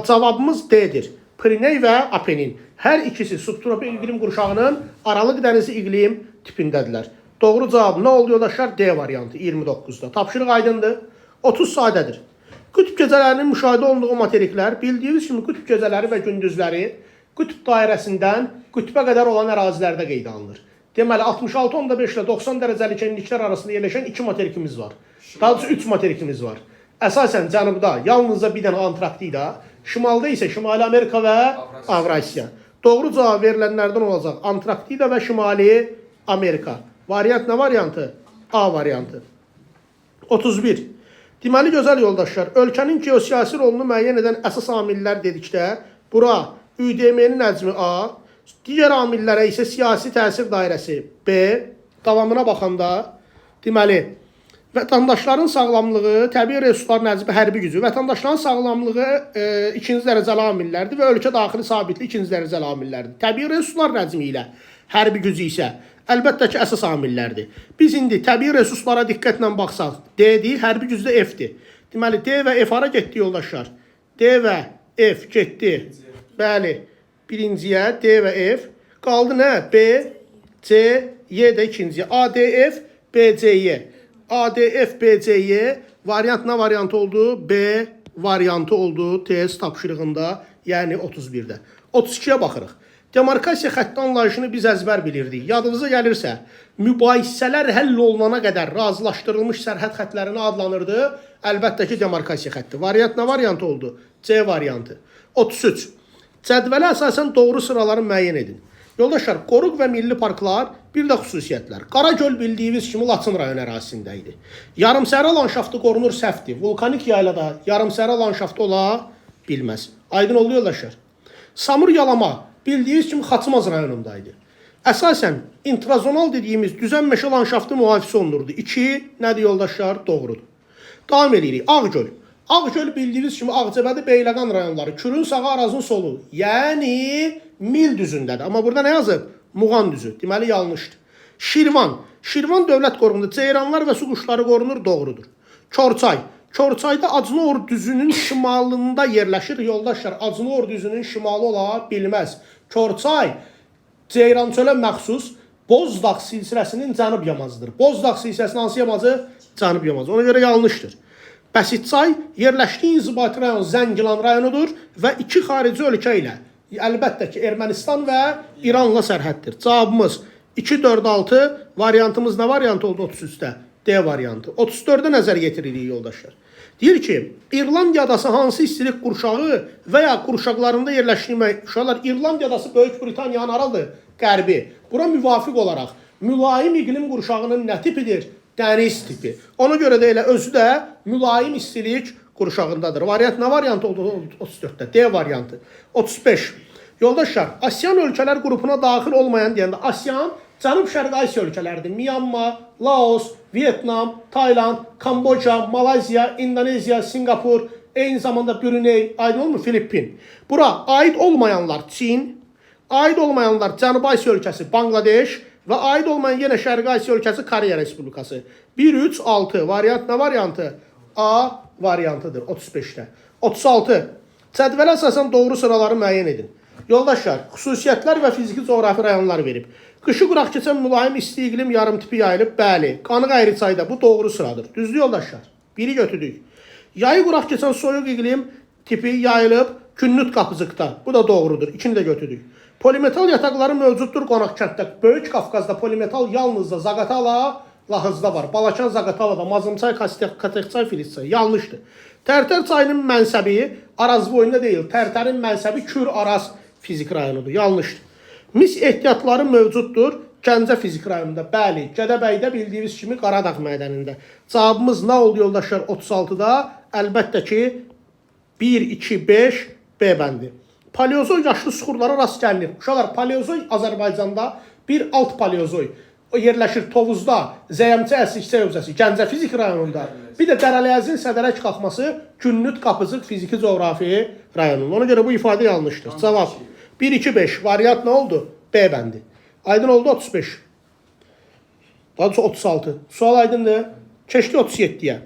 Cavabımız D-dir. Pireney və Apenin. Hər ikisi subtropik iqlim qurşağının Aralıq dənizi iqlim tipindədirlər. Doğru cavab nə oldu yoldaşlar? D variantı 29-da. Tapşırıq aydındır. 30 sadədir. Qütb gecələrinin müşahidə olunduğu materiklər bildiyiniz kimi qütb gecələri və gündüzləri qütb dairəsindən qütbə qədər olan ərazilərdə qeydə alınır. Deməli 66.5 ilə 90 dərəcəlik enliklər arasında yerləşən iki materikimiz var. Daha doğrusu 3 materikimiz var. Əsasən cənubda yalnızca bir dənə Antarktida, şimalda isə Şimali Amerika və Avrasiya. Doğru cavab verilənlərdən olacaq Antarktida və Şimali Amerika. Variant nə variantı? A variantı. 31. Deməli gözəl yoldaşlar, ölkənin geosiyasi rolunu müəyyən edən əsas amillər dedikdə, bura ÜDM-nin həcmi A, digər amillərə isə siyasi təsir dairəsi B, davamına baxanda, deməli, vətəndaşların sağlamlığı, təbii resursların həcmi, hərbi gücü, vətəndaşların sağlamlığı ikinci dərəcəli amillərdir və ölkə daxili sabitlik ikinci dərəcəli amillərdir. Təbii resursların həcmi ilə hərbi gücü isə əlbəttə ki, əsas amillərdir. Biz indi təbii resurslara diqqətlə baxsaq, D-dir, hərbi gücü də F-dir. Deməli, D və F hara getdi yoldaşlar? D və F getdi. Bəli, birinciyə D və F. Qaldı nə? B, C, Y də ikinciyə. A, D, F, B, C, Y. A, D, F, B, C, Y. Variant nə variantı oldu? B variantı oldu test tapşırığında, yəni 31-də. 32-yə baxırıq. Demarkasiya xətti anlayışını biz əzbər bilirdik. Yadınıza gəlirsə, mübahisələr həll olunana qədər razılaşdırılmış sərhəd xətlərinə adlanırdı. Əlbəttə ki, demarkasiya xətti. Variant nə variantı oldu? C variantı. 33. Cədvələ əsasən doğru sıraları müəyyən edin. Yoldaşlar, qoruq və milli parklar, bir də xüsusiyyətlər. Qaragöl bildiyiniz kimi Laçın rayon ərazisində idi. Yarımsəhra landşaftı qorunur səhvdir. Vulkanik yaylada yarımsəhra landşaftı ola bilməz. Aydın oldu yoldaşlar. Samur yalama bildiyiniz kimi Xaçmaz rayonunda idi. Əsasən intrazonal dediyimiz düzən meşə landşaftı mühafizə olunurdu. 2 nədir yoldaşlar? Doğrudur. Davam edirik. Ağgöl. Ağgöl bildiyiniz kimi Ağcabədi, Beyləqan rayonları. Kürün sağı, Arazın solu. Yəni Mil düzündədir. Amma burada nə yazıb? Muğan düzü. Deməli yanlışdır. Şirvan. Şirvan dövlət qoruğunda ceyranlar və su quşları qorunur, doğrudur. Korçay. Korçayda Acınor düzünün şimalında yerləşir. Yoldaşlar, Acınor düzünün şimalı ola bilməz. Korçay Ceyrançölə məxsus Bozdağ silsiləsinin cənub yamacıdır. Bozdağ silsiləsinin hansı yamacı? Cənub yamacı. Ona görə yanlışdır. Bəsitçay yerləşdiyi inzibati rayon Zəngilan rayonudur və iki xarici ölkə ilə, əlbəttə ki, Ermənistan və İranla sərhəddir. Cavabımız 2, 4, 6. Variantımız nə variant oldu 33-də? D variantı. 34-ə nəzər yetiririk yoldaşlar. Deyir ki, İrlandiya adası hansı istilik qurşağı və ya qurşaqlarında yerləşdiyi uşaqlar, İrlandiya adası Böyük Britaniyanın haradır? Qərbi. Bura müvafiq olaraq mülayim iqlim qurşağının nə tipidir? Dəniz tipi. Ona görə də elə özü də mülayim istilik qurşağındadır. Variant nə variant oldu 34-də? D variantı. 35. Yoldaşlar, ASEAN ölkələr qrupuna daxil olmayan deyəndə ASEAN Cənub-Şərqi Asiya ölkələridir. Myanma, Laos, Vyetnam, Tayland, Kamboca, Malayziya, İndoneziya, Singapur, eyni zamanda Brunei, aydın olmur, Filippin. Bura aid olmayanlar Çin, aid olmayanlar Cənubi Asiya ölkəsi Bangladeş və aid olmayan yenə Şərqi Asiya ölkəsi Koreya Respublikası. 1, 3, 6 variant nə variantı? A variantıdır 35-də. 36. Cədvələ əsasən doğru sıraları müəyyən edin. Yoldaşlar, xüsusiyyətlər və fiziki coğrafi rayonlar verib. Qışı quraq keçən mülayim isti iqlim yarım tipi yayılıb, bəli. Qanıq Əyriçayda bu doğru sıradır. Düzdür yoldaşlar? Biri götürdük. Yayı quraq keçən soyuq iqlim tipi yayılıb Künnüt Qapıcıqda. Bu da doğrudur. İkini də götürdük. Polimetal yataqları mövcuddur qonaq kənddə. Böyük Qafqazda polimetal yalnızca Zaqatala, Lahızda var. Balakan Zaqatalada, Mazımçay, Katekçay, Filizçay. Yanlışdır. Tərtər çayının mənsəbi Arazboyunda deyil. Tərtərin mənsəbi Kür Araz fiziki rayonudur. Yanlışdır. Mis ehtiyatları mövcuddur Gəncə fiziki rayonunda. Bəli, Gədəbəydə bildiyiniz kimi Qaradağ mədənində. Cavabımız nə oldu yoldaşlar 36-da? Əlbəttə ki 1, 2, 5 B bəndi. Paleozoy yaşlı suxurlara rast gəlinir. Uşaqlar, paleozoy Azərbaycanda bir alt paleozoy. O yerləşir Tovuzda, Zəyəmçə Əsikçə hövzəsi, Gəncə fiziki rayonunda. Bir də Dərələyəzin Sədərək qalxması Günnüt Qapıcıq fiziki coğrafi rayonunda. Ona görə bu ifadə yanlışdır. Cavab 1, 2, 5. Variant nə oldu? B bəndi. Aydın oldu 35. Daha doğrusu 36. Sual aydındır. Keçdik 37-yə.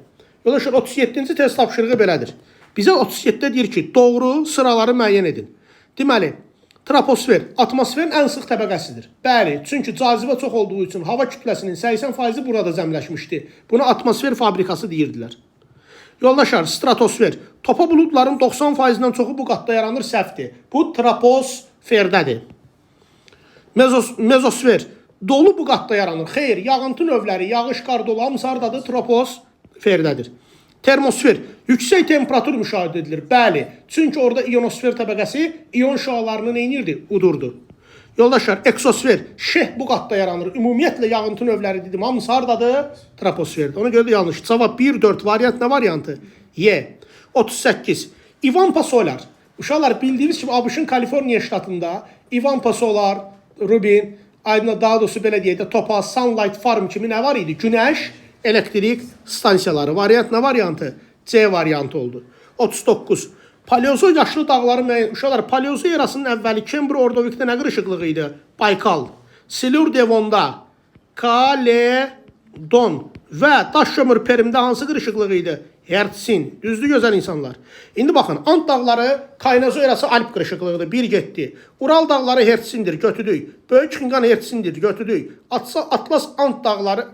Yoldaşlar 37-ci test tapşırığı belədir. Bizə 37-də deyir ki, doğru sıraları müəyyən edin. Deməli, troposfer atmosferin ən sıx təbəqəsidir. Bəli, çünki cazibə çox olduğu üçün hava kütləsinin 80%-i burada cəmləşmişdi. Buna atmosfer fabrikası deyirdilər. Yoldaşlar, stratosfer. Topa buludların 90%-dən çoxu bu qatda yaranır, səhvdir. Bu troposferdədir. Mezosfer. Dolu bu qatda yaranır. Xeyr, yağıntı növləri, yağış, qar, dolu hamısı hardadır? Troposferdədir. Termosfer. Yüksək temperatur müşahidə edilir. Bəli, çünki orada ionosfer təbəqəsi ion şüalarını nə edirdi? Udurdu. Yoldaşlar, eksosfer. Şeh bu qatda yaranır. Ümumiyyətlə yağıntı növləri dedim. Hamısı hardadır? Troposferdə. Ona görə də yanlış. Cavab 1, 4 variant nə variantı? Y. 38. Ivanpa Solar. Uşaqlar bildiyiniz kimi ABŞ-ın Kaliforniya ştatında Ivanpa Solar, Rubin, aydın daha doğrusu belə deyək də Topaz, Sunlight Farm kimi nə var idi? Günəş elektrik stansiyaları. Variant nə variantı? C variantı oldu. 39. Paleozoy yaşlı dağları müəyyən. Uşaqlar, Paleozoy erasının əvvəli Kembr Ordovikdə nə qırışıqlığı idi? Baykal. Silur Devonda Kaledon və daş kömür Perimdə hansı qırışıqlığı idi? Hertsin. Düzdür gözəl insanlar. İndi baxın, Ant dağları Kaynazoy erası Alp qırışıqlığıdır. Bir getdi. Ural dağları Hertsindir, götürdük. Böyük Xinqan Hertsindir, götürdük. Atlas Ant dağları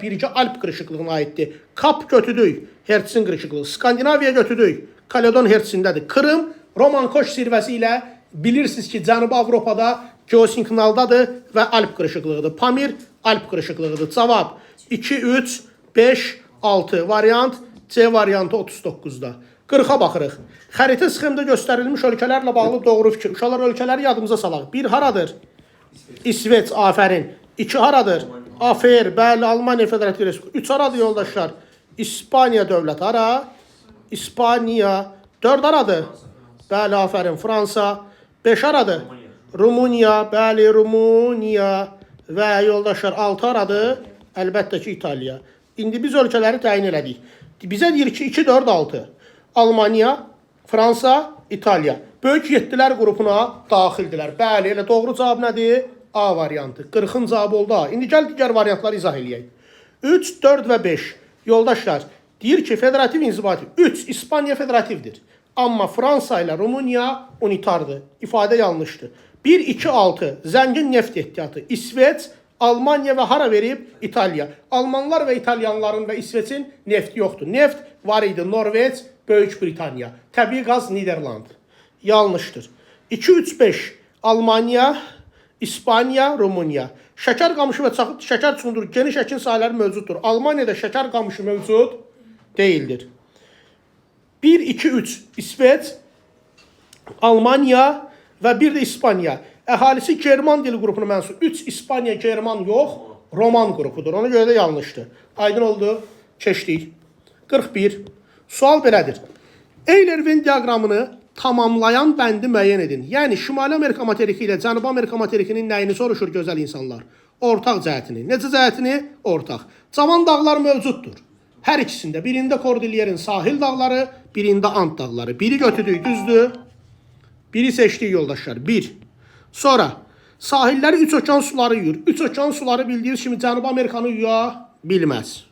bircə Alp qırışıqlığına aiddir. Kap götürdük. Hertsin qırışıqlığı. Skandinaviya götürdük. Kaledon Hertsindədir. Krım Roman Koş zirvəsi ilə bilirsiniz ki, Cənubi Avropada geosinknaldadır və Alp qırışıqlığıdır. Pamir Alp qırışıqlığıdır. Cavab 2, 3, 5, 6. Variant C variantı 39-da. 40-a baxırıq. Xəritə sxemdə göstərilmiş ölkələrlə bağlı doğru fikir. Uşaqlar ölkələri yadımıza salaq. 1 haradır? İsveç, afərin. 2 haradır? AFR, bəli, Almaniya Federativ Respublikası. 3 haradır yoldaşlar? İspaniya dövləti hara? İspaniya. 4 haradır? Bəli, afərin, Fransa. 5 haradır? Rumıniya, bəli, Rumıniya. Və yoldaşlar 6 haradır? Əlbəttə ki, İtaliya. İndi biz ölkələri təyin elədik. Bizə deyir ki, 2, 4, 6. Almaniya, Fransa, İtaliya. Böyük yeddilər qrupuna daxildirlər. Bəli, elə doğru cavab nədir? A variantı. 40-ın cavabı oldu A. İndi gəl digər variantları izah eləyək. 3, 4 və 5. Yoldaşlar, deyir ki, federativ inzibati. 3, İspaniya federativdir. Amma Fransa ilə Rumıniya unitardır. İfadə yanlışdır. 1, 2, 6. Zəngin neft ehtiyatı. İsveç, Almaniya və hara verib? İtaliya. Almanlar və İtalyanların və İsveçin nefti yoxdur. Neft var idi Norveç, Böyük Britaniya. Təbii qaz Niderland. Yanlışdır. 2, 3, 5. Almaniya, İspaniya, Rumıniya. Şəkər qamışı və şəkər çunduru geniş əkin sahələri mövcuddur. Almaniyada şəkər qamışı mövcud deyildir. 1, 2, 3 İsveç, Almaniya və bir də İspaniya. Əhalisi German dil qrupuna mənsub. 3 İspaniya German yox, Roman qrupudur. Ona görə də yanlışdır. Aydın oldu. Keçdik. 41. Sual belədir. Euler-Venn diaqramını tamamlayan bəndi müəyyən edin. Yəni Şimali Amerika materiki ilə Cənubi Amerika materikinin nəyini soruşur gözəl insanlar? Ortaq cəhətini. Necə cəhətini? Ortaq. Cavan dağlar mövcuddur. Hər ikisində. Birində Kordilyerin sahil dağları, birində Ant dağları. Biri götürdük, düzdür. Biri seçdik yoldaşlar. 1. Sonra sahilləri 3 okean suları yuyur. 3 okean suları bildiyiniz kimi Cənubi Amerikanı yuya bilməz.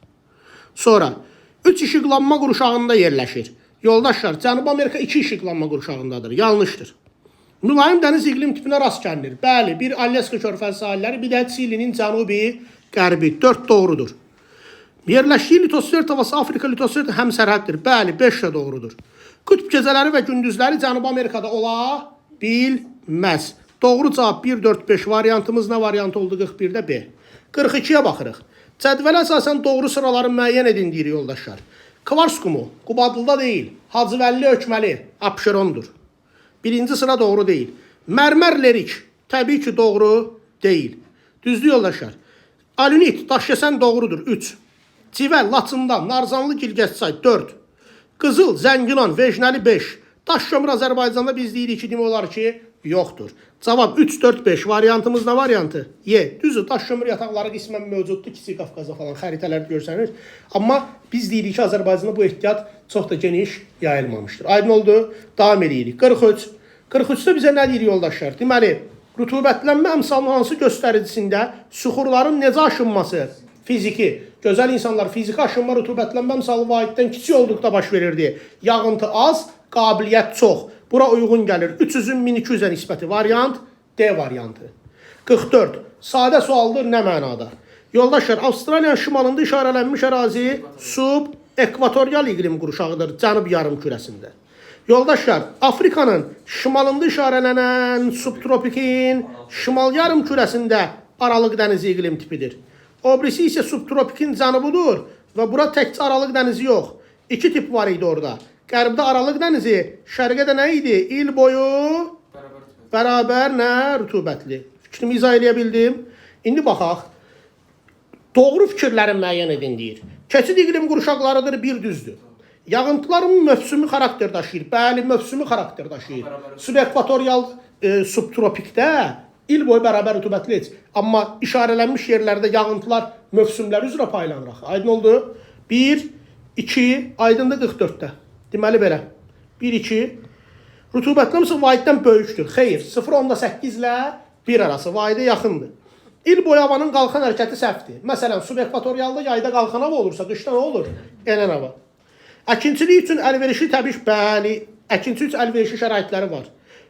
Sonra 3 işıqlanma qurşağında yerləşir. Yoldaşlar, Cənubi Amerika 2 işıqlanma qurşağındadır. Yanlışdır. Mülayim dəniz iqlim tipinə rast gəlinir. Bəli, bir Alyaska körfəzi sahilləri, bir də Çilinin cənubi qərbi. 4 doğrudur. Yerləşdiyi litosfer tavası Afrika litosfer həmsərhəddir. Bəli, 5 də doğrudur. Qütb gecələri və gündüzləri Cənubi Amerikada ola bilməz. Doğru cavab 1, 4, 5 variantımız nə variantı oldu 41-də B. 42-yə baxırıq. Cədvələ əsasən doğru sıraları müəyyən edin deyir yoldaşlar. Kvars qumu Qubadlıda deyil, Hacıvəlli Ökməli Abşerondur. Birinci sıra doğru deyil. Mərmər lerik təbii ki doğru deyil. Düzdür yoldaşlar. Alünit Daşkəsən doğrudur 3. Civə Laçında Narzanlı Gilgəççay 4. Qızıl Zəngilan Vecnəli 5. Daş kömür Azərbaycanda biz deyirik ki, demək olar ki, yoxdur. Cavab 3 4 5 variantımız nə variantı? Y. Düzdür, daş kömür yataqları qismən mövcuddur Kiçik Qafqazda falan xəritələrdə görsənir. Amma biz deyirik ki, Azərbaycanda bu ehtiyat çox da geniş yayılmamışdır. Aydın oldu? Davam eləyirik. 43. 43-də bizə nə deyir yoldaşlar? Deməli, rütubətlənmə əmsalının hansı göstəricisində süxurların necə aşınması fiziki, gözəl insanlar fiziki aşınma rütubətlənmə əmsalı vahiddən kiçik olduqda baş verirdi. Yağıntı az, qabiliyyət çox. Bura uyğun gəlir. 300-ün 1200-ə nisbəti variant D variantı. 44. Sadə sualdır nə mənada? Yoldaşlar, Avstraliyanın şimalında işarələnmiş ərazi sub-ekvatorial iqlim qurşağıdır cənub yarımkürəsində. Yoldaşlar, Afrikanın şimalında işarələnən subtropikin şimal yarımkürəsində Aralıq dənizi iqlim tipidir. O birisi isə subtropikin cənubudur və bura təkcə Aralıq dənizi yox. İki tip var idi orada. Qərbdə Aralıq dənizi, şərqdə də nə idi? İl boyu Bərabər rütubət. bərabər nə? Rütubətli. Fikrimi izah eləyə bildim. İndi baxaq. Doğru fikirləri müəyyən edin deyir. Keçid iqlim qurşaqlarıdır, bir düzdür. Yağıntılar mövsümi xarakter daşıyır. Bəli, mövsümi xarakter daşıyır. Subekvatorial subtropikdə il boyu bərabər rütubətli heç. Amma işarələnmiş yerlərdə yağıntılar mövsümlər üzrə paylanır axı. Aydın oldu? 1 2 aydındır 44-də. Deməli belə. 1 2 Rütubətli vahiddən böyükdür. Xeyr, 0.8 ilə 1 arası vahidə yaxındır. İl boyu havanın qalxan hərəkəti səhvdir. Məsələn, subekvatorialda yayda qalxan hava olursa, qışda nə olur? Enən hava. Əkinçilik üçün əlverişli təbii, bəli, əkinçilik üçün əlverişli şəraitləri var.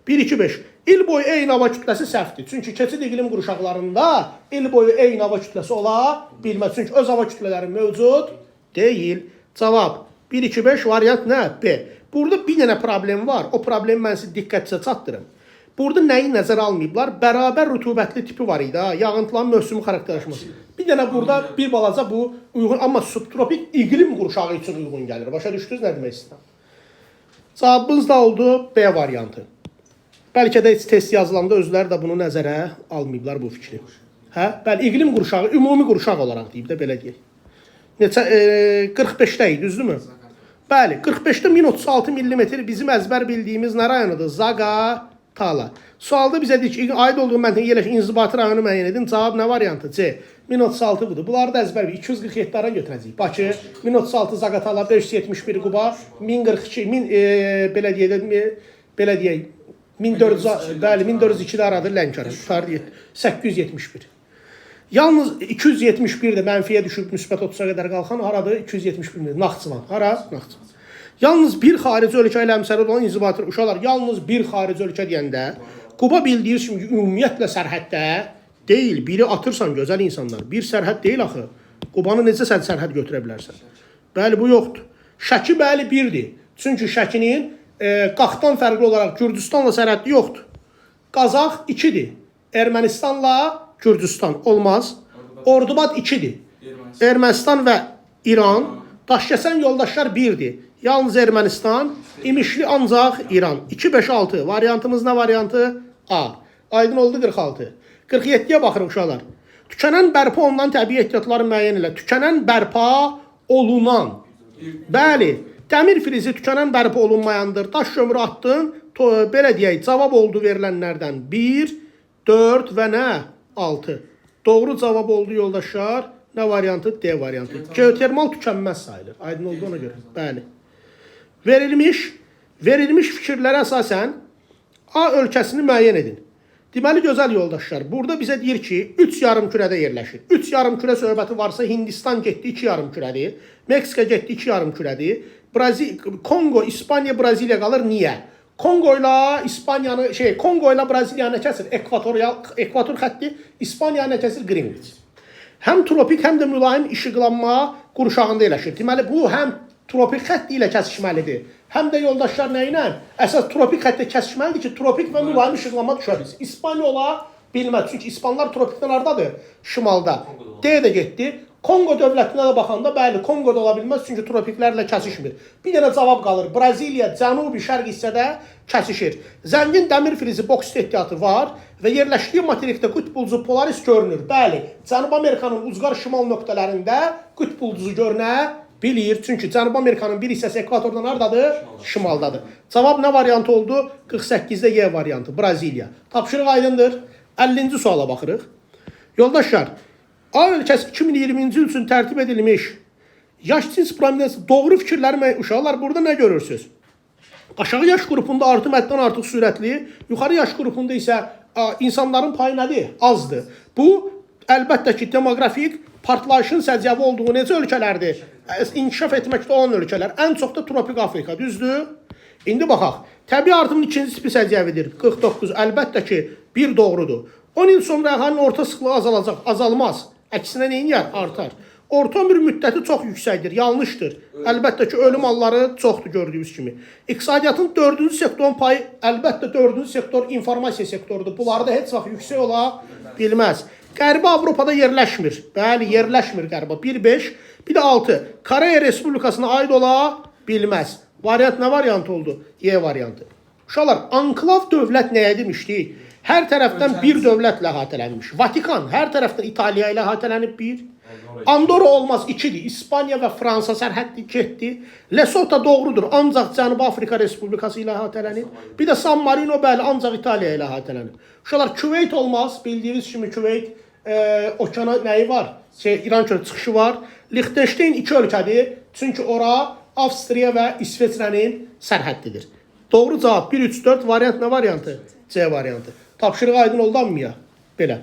1 2 5. İl boyu eyni hava kütləsi səhvdir. Çünki keçid iqlim qurşaqlarında il boyu eyni hava kütləsi ola bilməz. Çünki öz hava kütlələri mövcud deyil. Cavab 1 2 5 variant nə? B. Burada bir dənə problem var. O problemi mən sizə diqqətinizə çatdırım. Burada nəyi nəzərə almayıblar? Bərabər rütubətli tipi var idi ha, yağıntıların mövsümi xarakterləşməsi. Bir dənə burada bir balaca bu uyğun, amma subtropik iqlim qurşağı üçün uyğun gəlir. Başa düşdünüz nə demək istəyirəm? Cavabımız da oldu B variantı. Bəlkə də heç test yazılanda özləri də bunu nəzərə almayıblar bu fikri. Hə? Bəli, iqlim qurşağı, ümumi qurşaq olaraq deyib də belə deyək. Neçə 45-də idi, düzdürmü? Bəli, 45-də 1036 millimetr bizim əzbər bildiyimiz nə rayonudur? Zaqatala. Sualda bizə deyir ki, aid olduğu məntəqə yerləşən inzibati rayonu müəyyən edin. Cavab nə variantı? C. 1036 budur. Bunları da əzbər 247 hara götürəcəyik? Bakı, 1036 Zaqatala, 571 Quba, 1042, 1000 belə deyək də, belə deyək 1400, bəli, 1402-də aradır Lənkəran. Tutar 871. Yalnız 271 də mənfiyə düşüb müsbət 30-a qədər qalxan haradır? 271 Naxçıvan. Hara? Naxçıvan. Yalnız bir xarici ölkə ilə həmsərhəd olan inzibati uşaqlar, yalnız bir xarici ölkə deyəndə Quba bildiyiniz kimi ümumiyyətlə sərhəddə deyil. Biri atırsan gözəl insanlar. Bir sərhəd deyil axı. Qubanı necə sən sərhəd götürə bilərsən? Bəli, bu yoxdur. Şəki bəli birdir. Çünki Şəkinin Qaxdan fərqli olaraq Gürcüstanla sərhədi yoxdur. Qazax 2-dir. Ermənistanla Gürcüstan olmaz. Ordubad 2-dir. Ermənistan və İran. Daşkəsən yoldaşlar 1-dir. Yalnız Ermənistan, İmişli ancaq İran. 2, 5, 6. Variantımız nə variantı? A. Aydın oldu 46. 47-yə baxırıq uşaqlar. Tükənən bərpa olunan təbii ehtiyatları müəyyən elə. Tükənən bərpa olunan. Bəli, dəmir filizi tükənən bərpa olunmayandır. Daş kömürü atdın, belə deyək, cavab oldu verilənlərdən 1, 4 və nə? 6. Doğru cavab oldu yoldaşlar. Nə variantı? D variantı. Geotermal tükənməz sayılır. Aydın oldu ona görə. Bəli. Verilmiş fikirlərə əsasən A ölkəsini müəyyən edin. Deməli, gözəl yoldaşlar, burada bizə deyir ki, 3 yarım kürədə yerləşir. 3 yarım kürə söhbəti varsa Hindistan getdi 2 yarım kürədir, Meksika getdi 2 yarım kürədir, Kongo, İspaniya, Braziliya qalır. Niyə? Kongo ilə İspaniyanı, Kongo ilə Braziliyanı kəsir ekvator xətti, İspaniyanı kəsir Greenwich. Həm tropik, həm də mülayim işıqlanma qurşağında yerləşir. Deməli, bu həm tropik xətti ilə kəsişməlidir, həm də yoldaşlar nə ilə? Əsas tropik xətti kəsişməlidir ki, tropik və mülayim işıqlanma düşə bilsin. İspaniya ola bilməz. Çünki İspanlar tropikdən hardadır? Şimalda. D də getdi. Kongo dövlətinə də baxanda, bəli, Kongo da ola bilməz, çünki tropiklərlə kəsişmir. Bir dənə cavab qalır. Braziliya cənubi şərq hissədə kəsişir. Zəngin dəmir filizi boksit ehtiyatı var və yerləşdiyi materikdə qütb ulduzu Polaris görünür. Bəli, Cənubi Amerikanın ucqar şimal nöqtələrində qütb ulduzu görünə bilir. Çünki Cənubi Amerikanın bir hissəsi ekvatordan hardadır? Şimaldadır. Cavab nə variantı oldu? 48-də Y variantı, Braziliya. Tapşırıq aydındır. 50-ci suala baxırıq. Yoldaşlar, A ölkəsi 2020-ci il üçün tərtib edilmiş yaş cins piramidası doğru fikirləri uşaqlar burada nə görürsünüz? Aşağı yaş qrupunda artım həddən artıq sürətli, yuxarı yaş qrupunda isə insanların payı nədir? Azdır. Bu, əlbəttə ki, demoqrafik partlayışın səciyyəvi olduğu necə ölkələrdir? İnkişaf etməkdə olan ölkələr. Ən çox da tropik Afrika, düzdür? İndi baxaq. Təbii artımın ikinci tipi səciyyəvidir. 49. Əlbəttə ki, bir doğrudur. 10 il sonra əhalinin orta sıxlığı azalacaq. Azalmaz. Əksinə nə eləyər? Artar. Orta ömür müddəti çox yüksəkdir. Yanlışdır. Əlbəttə ki, ölüm halları çoxdur gördüyünüz kimi. İqtisadiyyatın dördüncü sektorun payı, əlbəttə dördüncü sektor informasiya sektorudur. Bunlarda heç vaxt yüksək ola bilməz. Qərbi Avropada yerləşmir. Bəli, yerləşmir Qərbi. 1-5, bir də 6. Koreya Respublikasına aid ola bilməz. Variant nə variantı oldu? Y variantı. Uşaqlar, anklav dövlət nəyə demişdik? Hər tərəfdən bir dövlətlə əhatələnmiş. Vatikan hər tərəfdən İtaliya ilə əhatələnib bir. Andorra olmaz 2-dir. İspaniya və Fransa sərhəddi getdi. Lesotho doğrudur, ancaq Cənubi Afrika Respublikası ilə əhatələnib. Bir də San Marino bəli, ancaq İtaliya ilə əhatələnib. Uşaqlar, Küveyt olmaz. Bildiyiniz kimi Küveyt okeana nəyi var? İran körfəzi çıxışı var. Liechtenstein 2 ölkədir. Çünki ora Avstriya və İsveçrənin sərhəddidir. Doğru cavab 1, 3, 4 variant nə variantı? C variantı. Tapşırıq aydın oldu amma ya. Belə.